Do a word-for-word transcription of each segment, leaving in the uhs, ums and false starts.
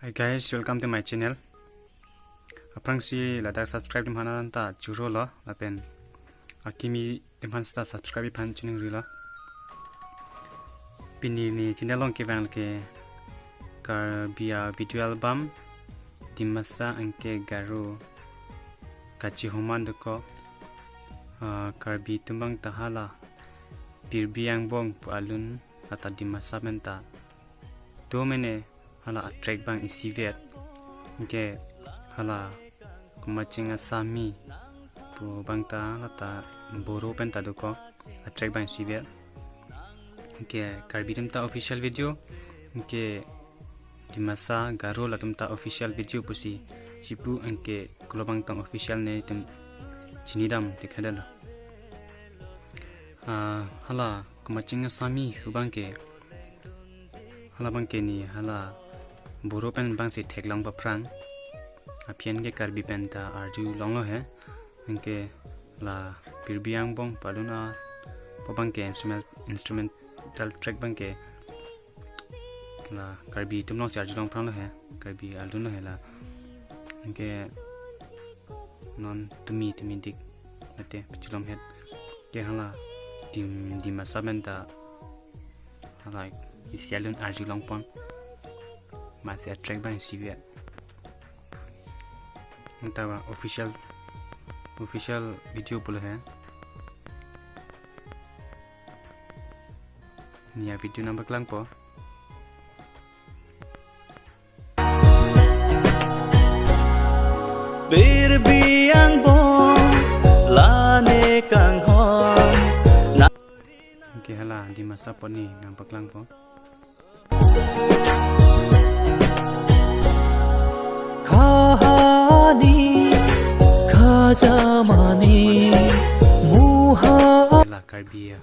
Hey guys, welcome to my channel. Aphrangsi ladak subscribe adim aphan ta churolo lapen akimi adim aphan ta subscribe aphan chiningrilo. Pini ne channel along kevang ke Karbi a video album Dimasa anke Garo kachihoman dokok. Ah, Karbi atum abang ta hala pirbi angbong pu alun ata Dimasa pen ta do mene hala a-track abang isivet. Anke hala Kumaching Asami pu abang ta hala ta Boro pen ta dokok, a-track abang isivet. Anke Karbi atum ta official video, anke Dimasa Garo latum ta official video pusi chipu, anke kolo abang tong official ne itum chinidam dikhadet lo. Ah, hala Kumaching Asami pu abang ke, hala abang ke ne hala Boro pen abangsi theklong paphrang. Aphi an ke Karbi pen ta arjulonglo he. Anke la pirbi angbong pu alun apo abang ke instrument, instrumental track abang ke la Karbi atum alongsi arjulong phranglo he, Karbi alun lo he la. Anke non tumi tumi dik mate pachilom het. Ke hala Dim, Dimasa pen ta hala isi alun arjulongpon. Mate a-track abang isivet. Anta ba official, official video pulo he. Ne a-video nangpaklangpo. Pirbi angbong la ne kanghon. Anke hala Dimasa apot ne nangpaklangpo. Khahani, khajamani, muha. La Karbi a,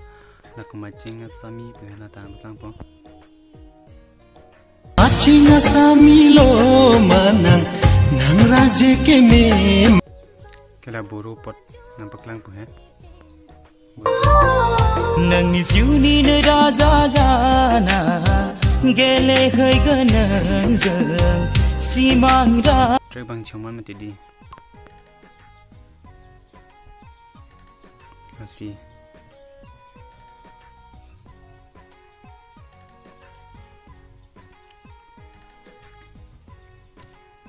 la Kumaching Asami pu hala ta nangpaklangpo. Aching Asami lo manang, nang raje keme. Ke la Boro apot nangpaklangpo he. Nang ni siu ni ne da ja ja na, gele hai ganang jeng, simang da. Track abang choman mati di. Asi.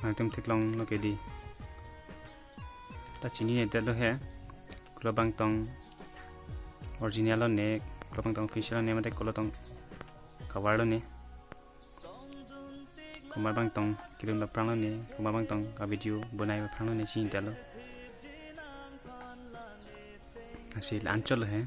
Nangtum theklonglo ke di. Ta chinine det lo he. Kolo abang tong original lo ne, kolo abang tong official lo ne, mate kolo tong cover lo ne. Komat abang tong kelun paphrang lo ne, komat abang tong a-video bonai paphrang lo ne, chinine det lo. Asi la anchot lo he.